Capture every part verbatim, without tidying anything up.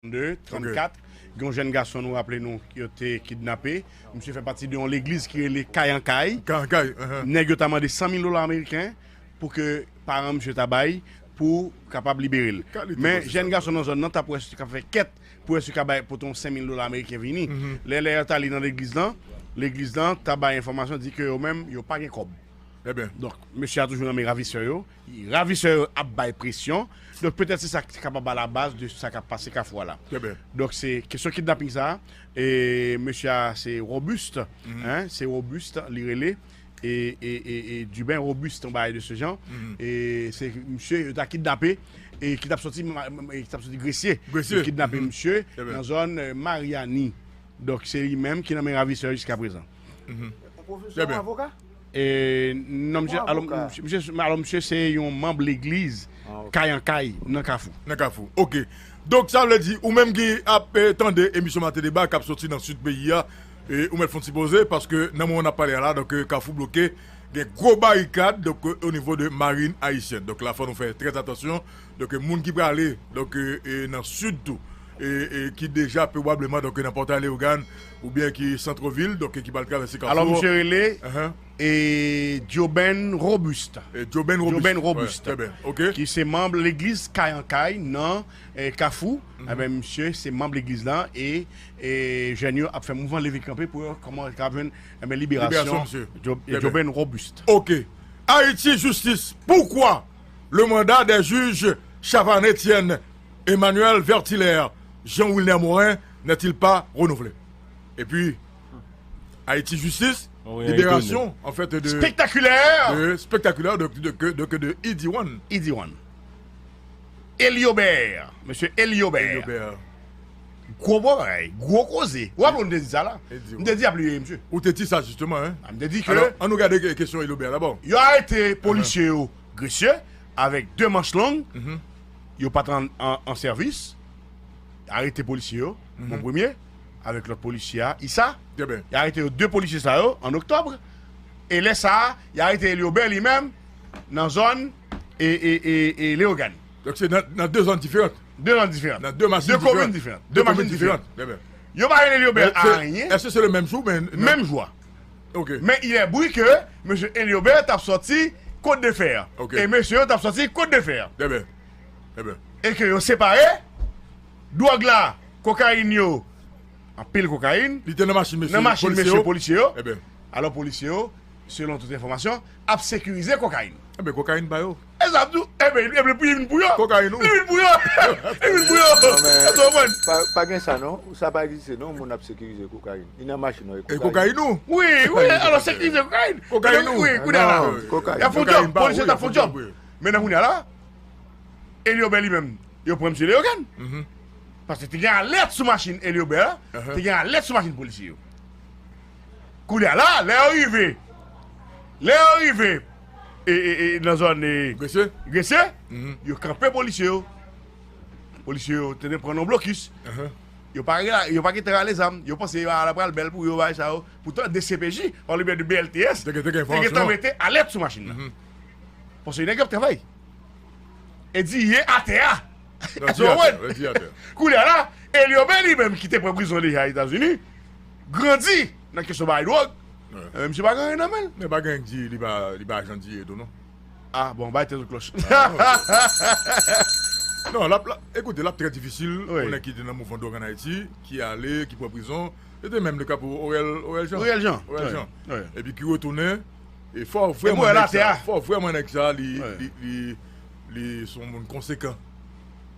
trannde, trannkat. Gen yon jèn gason, nou raple nou, yo te kidnape. Misye fè pati de yon legliz ki rele Kay an Kay. Kay an Kay, enhen. Nèg yo ta mande san mil dola ameriken pou ke paran misye ta bay pou kapab libere l. Men jèn gason nan zòn nan t ap wè si l ka fè kèt pou wè si l ka bay pote yon senk mil dola ameriken vini. Lè, lè yo t ale nan legliz lan, legliz lan ta bay enfòmasyon, di ke yo menm, yo pa gen kòb. Donk, mesye a toujou nan men ravisè yo. Ravisè yo ap bay presyon. Donk, petèt se sa ki kapab alabaz de sa k ap pase Kafou a la. Donk, se kesyon kidnaping sa a. E mesye a, se Robuste. Hein, se Robuste, li rele. E, e, e, e Duben Robuste, yon bagay de se jan. E se misye yo ta kidnape. E ki t ap soti, ma- ma- e ki t ap soti Gresye. Yo kidnape misye nan zòn, eh, Mariani. Donk, se li menm ki nan men ravisè yo jiska prezan. Pwofesè, yon avoka? E, non, misye, alò, misye, alò, misye se yon manm legliz Kay an Kay nan Kafou. Nan Kafou. Ok. Donk, sa vle di, ou menm ki ap, eh, tande emisyon Maten Deba k ap soti nan sid peyi a, eh, ou mèt fè yon ti poze, paske nan moman n ap pale a la, donk, eh, Kafou bloke, gen gwo barikad, donk, eh, o nivo de marin ayisyèn. Donk, la, fò nou fè trè atansyon. Donk, eh, moun ki prale, donk, eh, eh, nan sid tou, eh, eh, ki deja pwobableman, donk, eh, nan Pòtay Leyogàn, oubyen ki Santvil, donk, eh, ki pral travèse Kafou. Alò, misye rele, eh, Joben Robuste. Eh, Joben Robuste. Joben Robuste, ki se manm legliz Kay an Kay nan, eh, Kafou. Enben, misye se manm legliz la e, e jèn yo ap fè mouvman leve kanpe pou yo kòman ka jwenn, enben, liberasyon Jo- Joben Robuste. Ok. Haïti Justice, pourquoi le mandat des juges Chavannes Etienne, Emmanuel Vertilaire, Jean Wilner Morin n'est-il pas renouvelé? Et puis, Haïti Justice, libération, en fait, de, spectaculaire de, spectaculaire de, de, de, de, de Idiwan. Idiwan. Eliobert, mesye Eliobert. Eliobert. Gwo bagay, gwo koze. Ou raple w m te di sa la? M te di ap libere misye. Ou te di sa, jisteman, hein? M te di ke... Alò, ann nou gade ke- kesyon Eliobert dabò. Yo arete polisye yo Gresye avèk de manch long. Yo pa t an, an, an sèvis. Arete polisye yo, Bon Premye, avèk lòt polisye a, Issa. Yo arete yo, de polisye sa yo, an oktòb. E lè sa a, yo arete Eliobert li menm nan zòn e, e, e, e Leyogàn. Donk, se nan, nan de zòn diferan. De zòn diferan. Nan de machin diferan. De komin diferan. De machin diferan. Yo pa rele Eliobert a anyen. Èske se le menm jou, men... Menm jou a. Ok. Men il est bri ke mesye Eliobert t ap sòti Côte de Fer. Ok. E mesye yo t ap sòti Côte de Fer. Trè byen. Trè byen. E ke yo separe, dwòg la, kokayin yo, anpil kokayin, li te nan machin mesye, nan machin polisye mesye yo, polisye yo. Trè byen. Alò, polisye yo, selon tout enfòmasyon, ap sekirize kokayin. Enben, kokayin pa yo. E sa ap di w, enben, enben, li vin pou yo. Kokayin ou? Li vin pou yo. Li vin pou yo. Non, men... Èske w konprann? Pa, pa gen sa, non. Sa pa egziste, non. Moun ap sekirize kokayin. Li nan machin nan, e kokayin. E kokayin ou? Wi, wi, alò sekirize kokayin. Kokayin ou? Wi, koudè la. Non, kokayin. Y ap fè yon djòb, polisye t ap fè yon djòb. Men nan kounye a la, Eliobert li menm, yo pran misye Leyogàn. Paske te gen alèt sou machin Eliobert la, te gen alèt sou machin polisye yo. Kounye a la, lè yo rive, lè yo rive, e, e, e, nan zòn, e, Gresye, yo kanpe polisye yo. Polisye yo te pran nan blokis. Yo pa rela-, yo pa gentan rale zam. Yo panse yo a la pral bèl pou yo, bagay sa yo. Poutan, D C P J, pa le byen de B L T S, te gentan mete alèt sou machin nan. Paske nèg yo ap travay. E di ye atè a. Èske w konprann? Kounye a la, Eliobert li menm ki te pran prizon deja Etazini, grandi nan kesyon bay dwòg. Enben, misye pa gen anyen nan men l. Men pa gen anyen k di li pa, li pa ajan D E A tou, non. Ah, bon, bay tèt ou klòch. Non, l ap, l ap, ekoute, l ap trè difisil pou nèg ki te nan mouvman dwòg ann Ayiti, ki ale, ki pran prizon. Se te menm le ka pou Orel, Orel Jean. Orel Jean. Orel Jean. Epi ki retounen, e fò vrèman nèg sa, fò vrèman nèg sa li, li, li, li se yon moun konsekan.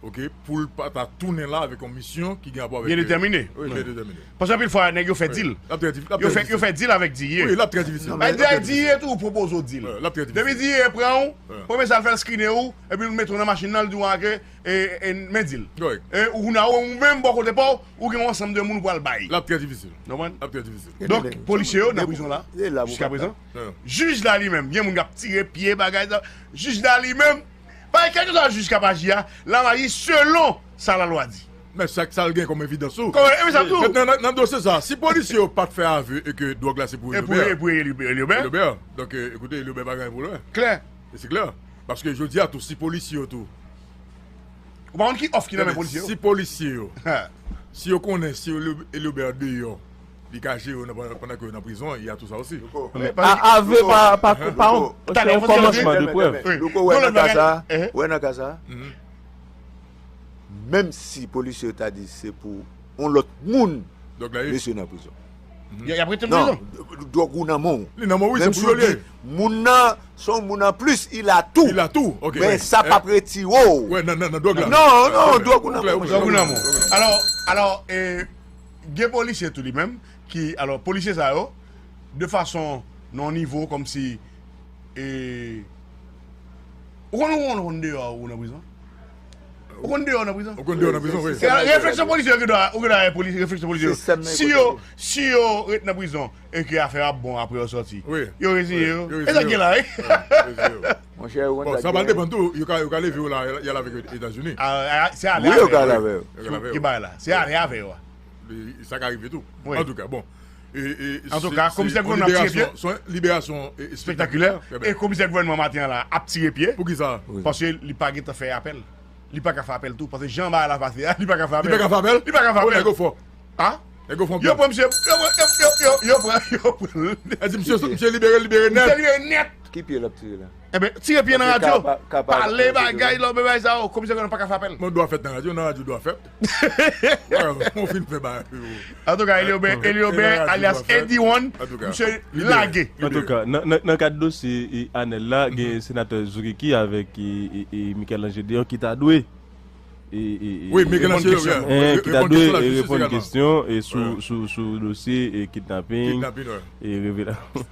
Ok, pou l pa ta tounen la avèk yon misyon ki gen rapò avèk, byen detèmine. Wi, byen detèmine. Paske anpil fwa, nèg yo fè dil. L ap trè dif-, l ap trè difisil. Yo fè, yo fè dil avèk D E A. Wi, l ap trè difisil. Bay D E A, D E A toujou pwopoze w dil. Wi, l ap trè difisil. Depi D E A pran w, premye sa l fè, l skrine w, epi l mete w nan machin nan, l di w, "Ok, e, e, men dil." Kòrèk. E ou kounye a, ou menm bò kote pa w, ou gen yon ansanm de moun ou pral bay. L ap trè difisil. Konprann? L ap trè difisil. Donk, polisye yo nan prizon la, jiska prezan. Jij la li menm, gen moun k ap tire pye, bagay sa. Jij la li menm, pa kèlkeswa jij k ap aji a, l ap aji selon sa lalwa di. Men sa, sa l gen kòm evidans tou. Kòm, e men sa tou. Mentnan, nan, nan dosye sa, si polisye yo pa t fè ave e ke dwòg la se pou Eliobert. E pou, e pou Eli-, Eliobert. Eliobert. Donk, e, ekoute, Eliobert pa gen anyen pou l wè. Klè. E se klè. Paske jodi a tou, si polisye yo tou, Ou pa konn ki òf ki nan men polisye yo. Si polisye yo, si yo konnen si Eliobert deyò, li ka jere yo pandan ke yo nan prizon, y a tout sa osi. Ave pa pa pa yon kòmansman de prèv. Louko, wè nan ka sa, wè nan ka sa. Menm si polisye yo ta di se pou yon lòt moun mesye nan prizon. Y ap rete nan prizon. Dwòg ou nan men w. Li nan men w, wi, se pou yo li ye. Moun nan, se yon moun an plis, il a tout. Il a tout, ok. Men sa p ap retire w. Wè, nan, nan, nan dwòg la. Non, non, dwòg ou nan men w. Dwòg ou nan men w. Alò, alò, e, gen polisye tou li menm, ki, alò, polisye sa yo, de fason, nan yon nivo kòmsi, e, ou konn, ou konn, ou konn deyò ou nan prizon? Ou konn deyò nan prizon? Ou konn deyò nan prizon, wi. Se refleksyon polisye yo ki dwa, ou ki dwa refleksyon polisye yo. Si yo, si yo ret nan prizon e ke afè ap bon apre yo sòti, yo reziye yo. E sa ki la, wi. Monchè, ou konn sa k genyen. Bon, sa pral depann tou, yo ka, yo ka leve yo la, y al avèk Etazini. Se ale avè yo. Wi, yo ka ale avè yo. Ki bagay la? Se ale avè yo a. Sa ka rive tou. Antouka, bon. Antouka, komisè gouvènman ap tire pye. Se yon liberasyon espektakilè. E komisè gouvènman maten an la ap tire pye. Poukisa? Paske li pa gentan fè apèl. Li pa ka fè apèl tou. Paske jan bagay la pase a, li pa ka fè apèl. Li pa ka fè apèl? Li pa ka fè apèl. Nèg yo fò. A? Nèg yo fè yon pye. Yo pran misye, yo pran, yo pran, yo pran. Misye libere, libere nèt. Misye libere nèt. Ki pye l ap tire la? Enben, tire pye nan radyo. Pale bagay lòbè bagay sa yo. Komisè gouvènman pa ka fè apèl. Mwen dwa fèt nan radyo, nan radyo dwa fèt. Wè, mwen fin fè bagay pou yo. Antouka, Eliobè, Eliobè, alyas Eddie One, misye lage. Antouka, nan kad dosye Anèl la, gen senatè Zuriki avèk Michel-Ange Deon ki ta dwe. Wi, Michel-Ange Deon, ki ta dwe reponn kesyon sou, sou, sou dosye kidnaping e revelasyon.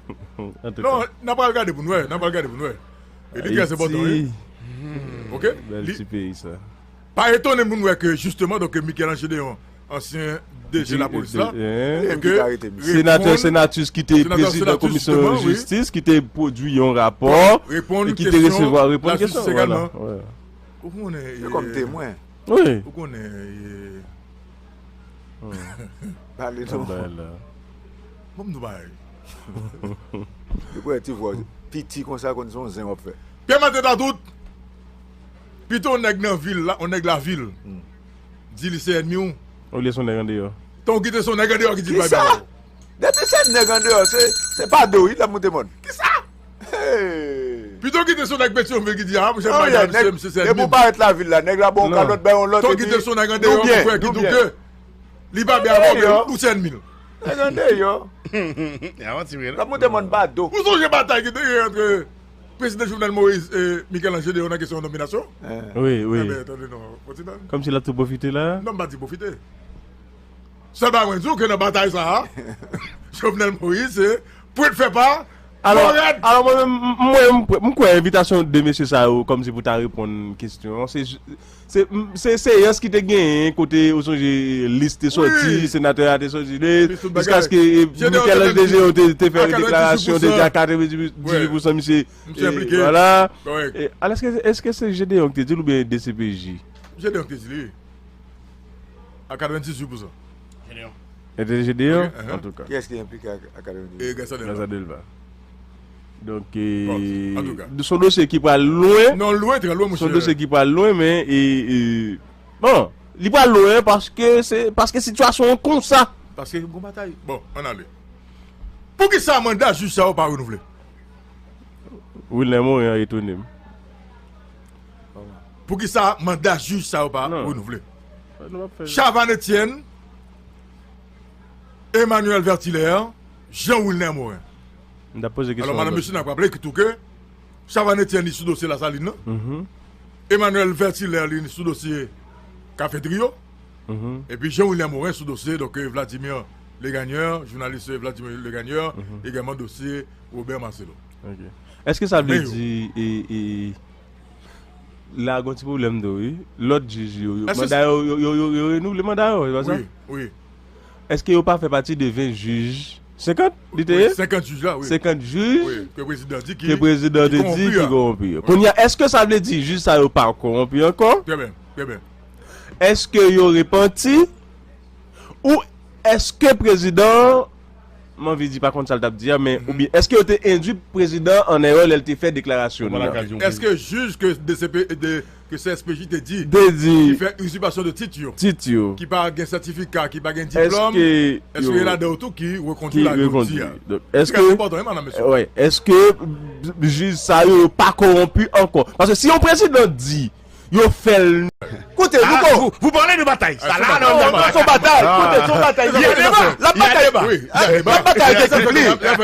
Non, n ap al gade pou n wè, n ap al gade pou n wè. E li trè enpòtan, wi. Ok? Bèl ti peyi sa. Pa etone moun wè ke jisteman, donk, Michel-Ange Deon, ansyen DG lapolis la, e ke senatè Senatus ki te prezidan komisyon jistis, ki te pwodui yon rapò e ki te resevwa reponn kesyon. Vwala. Ou konnen, yo kòm temwen. Wi. Ou konnen, pale non. Bon, m di w bagay. Depi w wè ti vwa piti konsa, konn se yon zen w ap fè. Pye mate ta tout. Pito yon nèg nan vil la, yon nèg lavil, di li se ènmi w. Olye se yon nèg andeyò. Tan w kite se yon nèg andeyò ki di l bay bagay. Depi se nèg andeyò, se, se pa do wi l ap moute mòn. Kisa? Pito w kite se yon nèg Petyonvil ki di a, monchè, m bay bagay, misye, misye se ènmi m. Depi w parèt lavil la, nèg la ba w yon kalòt, bay yon lòt, epi nou byen, nou byen. Li pa byen avè w, ou se ènmi l. Nèg andeyò. L ap moute mòn pa do. Ou sonje batay ki te gen antre Prezidan Jovenel Moïse e Michel-Ange Deon nan kesyon nominasyon? Wi, wi. Enben, tande non, Potidan. Kòmsi l ap tou pwofite la? Non, m pa di pwofite. Sèl bagay mwen di w ke nan batay sa a, Jovenel Moïse se pwent fè pa. Alò, alò mwen menm, mwen, m kwè envitasyon de mesye sa yo kòmsi pou ta reponn kesyon an, se Se, se seyans ki te genyen kote ou sonje lis te soti, senatè a te soti lis, jiskaske Michel-Ange Deon te, te fè yon deklarasyon, te di a katrevendizuit pousan misye. Misye enplike. Vwala. Alò, èske, èske se Gedeon ki te di l oubyen D C P J? Gedeon ki te di li. A katrevendizuit pousan. Gedeon. Entèlijede yo, antouka. Kiyès ki enplike ak, ak Adelva? Grace Adelva. Donk, e, se yon dosye ki pral lwen. Non, lwen, trè lwen, monchè. Se yon dosye ki pral lwen, men, e, e, bon, li pral lwen paske se, paske sitiyasyon an konsa. Paske gon batay. Bon, ann ale. Poukisa manda jij sa yo pa renouvle? Wilner Morin an etone m. Poukisa manda jij sa yo pa renouvle? Chavannes Etienne, Emmanuel Vertilaire, Jean Wilner Morin. M t ap poze kesyon. Alò, madanm, mesye, n ap raple tou ke Chavannes Etienne li sou dosye Lasalin nan. Emmanuel Vertilaire li sou dosye Kafetri yo. Epi Jean Wilner Morin sou dosye, donk, Vladimir Legagneur, jounalis Vladimir Legagneur, egalman dosye Robert Marcelo. Èske sa vle di, e, e, la gon ti pwoblèm tou, wi. Lòt jij yo, yo, manda yo, yo, yo, yo, yo renouvle manda yo, se pa sa? Wi, wi. Èske yo pa fè pati de ven jij? Senkant, li te ye? Wi, senkant jij la, wi. Senkant jij ke prezidan di ki, ke prezidan te di ki kowonpi yo. Kounye a, èske sa vle di jij sa yo pa kowonpi ankò? Trè byen, trè byen. Èske yo repanti? Ou èske prezidan an, m anvi di pa konn sa l t ap di a, men oubyen èske yo te endui prezidan an an erè lè l te fè deklarasyon li an? Èske jij ke D C P, de, ke C S P J te di, te di ki fè izipasyon de tit yo, tit yo, ki pa gen sètifika, ki pa gen diplòm, èske yo ladan yo tou ki rekondwi la jodi a? Donk, èske, èske jij sa yo, yo pa kowonpi ankò? Paske si yon prezidan di yo fè l. Koute, Louko, vous parlez de bataille. Sa la, non, non, non, se yon batay. Koute, se yon batay. L ap batay. L ap batay avèk li.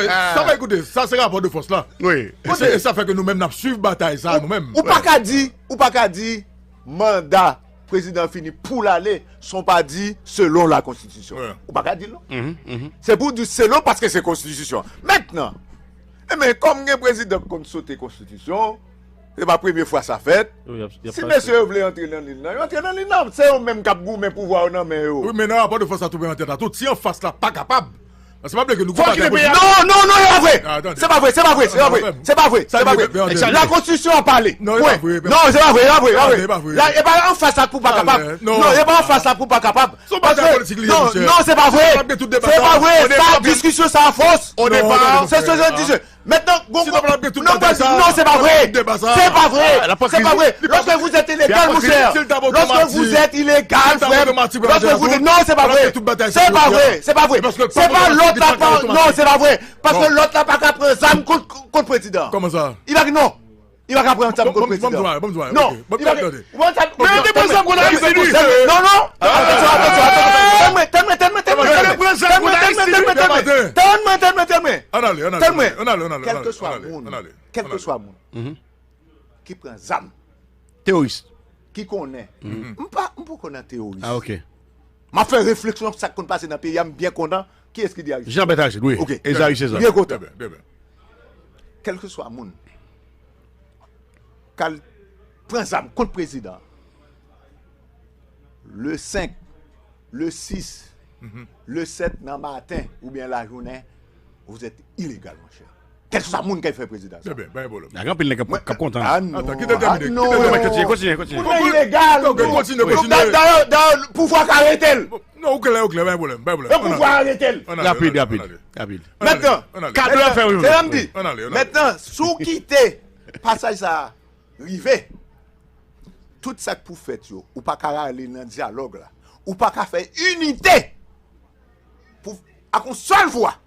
Sa va, koute, sa se rapò de fòs la. Wi. E sa fè ke nou menm n ap swiv batay sa nou menm. Ou pa ka di, ou pa ka di manda prezidan fini pou l ale, san w pa di selon la konstitisyon. Ou pa ka di l non. Se pou w di selon paske se konstitisyon. Mentnan, enben, kòm gen prezidan k konn sote konstitisyon, se pa premye fwa sa fèt. Si mesye yo vle antre nan liy nan, yo antre nan liy nan. Se yo menm k ap goumen pouvwa yo nan men yo. Wi, men nan rapò de fòs la tou, men an tèt la tou, si anfas la pa kapab, se pa vle ke nou... Fò kite peyi a. Non, non, non, e pa vre. Se pa vre, se pa vre, se pa vre. Se pa vre, se pa vre. La konstitisyon an pale. Non, e pa vre. Non, se pa vre, e pa vre, e pa vre. E pa anfas la pou pa kapab. Non, e pa anfas la pou pa kapab. Se yon batay politik li ye, monchè. Non, se pa vre. Se pa vre. Sa, diskisyon sa fos. Se se diskisyon. Maintenant, non, c'est pas vrai. C'est pas vrai. Lorsque vous êtes illégal, mon cher. Lorsque vous êtes illégal, frère. Lorsque vous dites, non, c'est pas vrai. C'est pas vrai. C'est pas vrai. C'est pas l'autre là. Non, c'est pas vrai. Parce que l'autre là pa ka pran zam kont, kont président. Comment ça? Il a dit non. Il pa ka pran zam kont président. Non. Ou pa ka pran zam kont Aristide. Non, non. Tann mwen, tann mwen, tann mwen, tann mwen. Tann mwen, tann mwen, tann mwen, tann mwen. Tann mwen, tann mwen, tann mwen. Tann mwen, tann mwen. Kèlkeswa moun, kèlkeswa moun ki pran zam, teworis, ki konnen, m pa, m poko nan teworis. Ah, ok. M ap fè refleksyon sa k konn pase nan peyi a, m byen kontan. Kiyès ki dirije? Jean Bertrand Aristide, wi. Ok. Esaü César. Byen kontan. Kèlkeswa moun k al pran zam kont prezidan, le senk, le sis, le sèt nan maten oubyen lajounen, vous êtes illégal, mon cher. Kèlkeswa moun k al fè prezidan sa. Ebyen, pa gen pwoblèm. Gen anpil nèg k ap kontan. Ah non. Atann, kite l tèmine. Kontinye, kontinye. Moun nan ilegal. Ok, kontinye, kontinye. Dayè, dayè, pouvwa ka arete l. Non, ou klè, ou klè, pa gen pwoblèm, pa gen pwoblèm. E pouvwa arete l. Rapid, rapid, rapid. Mentnan, mentnan, se sa m di. Mentnan, si w kite pasaj sa a rive, tout sa k pou fèt yo, ou pa ka rale nan dyalòg la. Ou pa ka fè inite pou, ak yon sèl vwa.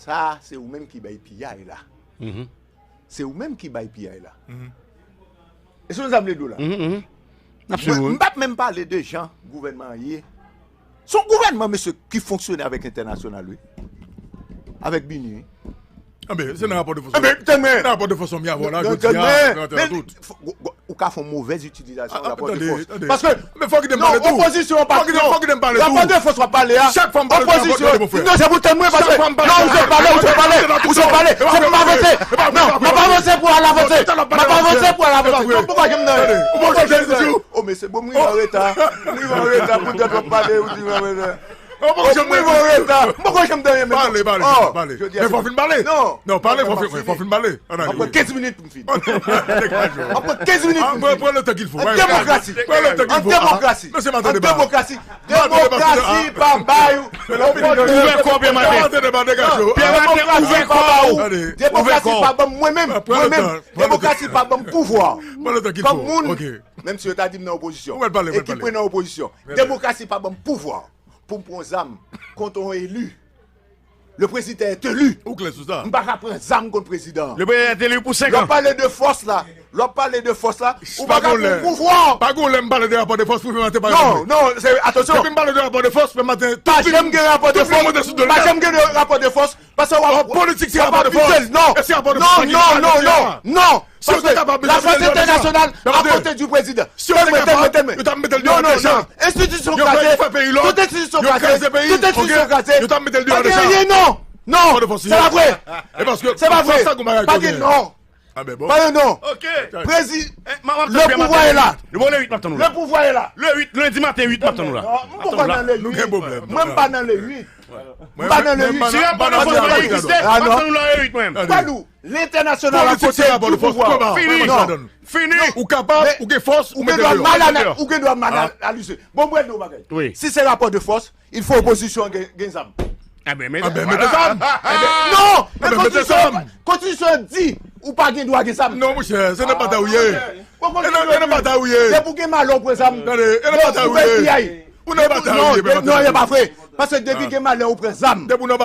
Sa, se ou menm ki bay piyay la. Se ou menm ki bay piyay la. E se sa m vle di w la. N ap swiv ou. Mwen, m p ap menm pale de jan gouvènman an ye. Se yon gouvènman, mesye, ki fonksyone avèk entènasyonal, wi. Avèk BINUH, wi. Enben, se nan rapò de fòs. Enben, tann mwen. Nan rapò de fòs, m y avè w la, jodi a, nan tout. Ou ka fè yon movèz itilizasyon rapò de fòs. Paske, men fò kite m pale tou. Opozisyon pa, non, rapò de fòs w ap pale a. Chak fwa m pale de rapò de fòs, non, se pou tann mwen, paske, non, ou sot pale, ou sot pale, ou sot pale. Se pou m avanse. Non, m ap avanse pou al avanse. M ap avanse pou al avanse. Non, poukwa janm nan? Ou poko janm nan? Oh, mesye, bon, m rive an reta. M rive an reta, poutèt w ap pale, ou di m an reta. Ou poko janm nan? M rive an reta. M poko janm nan, men. Pale, pale, pale. Men fò w fin pale. Non. Non, pale, fò w fin, fò w fin pale. Ann ale. M ap pran kenz minit pou m fini. M ap pran kenz minit pou m fini. Pran le tan qu'il faut. An demokrasi. Pran le tan qu'il faut. An demokrasi. Mesye Martin Debat. An demokrasi. Demokrasi pa bay ou. Ouvè kò w, Pierre Martin. Pierre Martin, ouvè kò w. Demokrasi pa ban m mwen menm. Mwen menm. Demokrasi pa ban m pouvwa. Pran le tan qu'il faut. Kòm moun, menm si yo ta di m nan opozisyon, e ki pwen nan opozisyon. Demokrasi pa ban m pouvwa pou m pran zam kont yon eli. Le président est élu. Ou klè sou sa? M pa ka pran zam kont prezidan an. Le président est élu pour cinq ans. Lè w ap pale de fòs la, lè w ap pale de fòs la, ou pa ka pran pouvwa. Pa gon lè m pale de rapò de fòs pou fè maten pa. Non, non, se, atansyon. Depi m pale de rapò de fòs, fè maten, pa janm gen rapò de fòs. Pa janm gen rapò de fòs. Paske w ap, politik se rapò de fòs. Non, non, non, non, non. Paske lafòs entènasyonal a kote di prezidan. Tann mwen, tann mwen, tann mwen. Non, non, non. Enstitisyon kraze. Tout enstitisyon kraze. Tout enstitisyon kraze. Pa gen anyen, non. Non. Se pa vre. Se pa vre. Pa gen, non. Pa gen, non. Prezi-, le pouvwa e la. Le pouvwa e la. Le uit, lendi maten uit, m ap tann ou la. Non, m poko nan le uit. Mwen, m pa nan le uit. M pa nan le uit. Si rapò de fòs pa egziste, m ap tann ou la le uit mwen. Lentènasyonal a kote di pouvwa. Fini. Fini. Ou kapab, ou gen fòs, ou gen dwa mal analize. Bon, m wè nou bagay. Si se rapò de fòs, il faut opozisyon gen, gen zam. Enben, mete zam. Non, men konstitisyon, konstitisyon di, Ou pa gen dwa gen zam. Non, monchè, se nan batay ou ye. E nan, e nan batay ou ye. Depi w gen malè, ou pran zam. Tande, e nan batay ou ye. Ou nan batay ou ye, papa. Non, non, e pa vre. Paske depi gen malè, ou pran zam. Depi w nan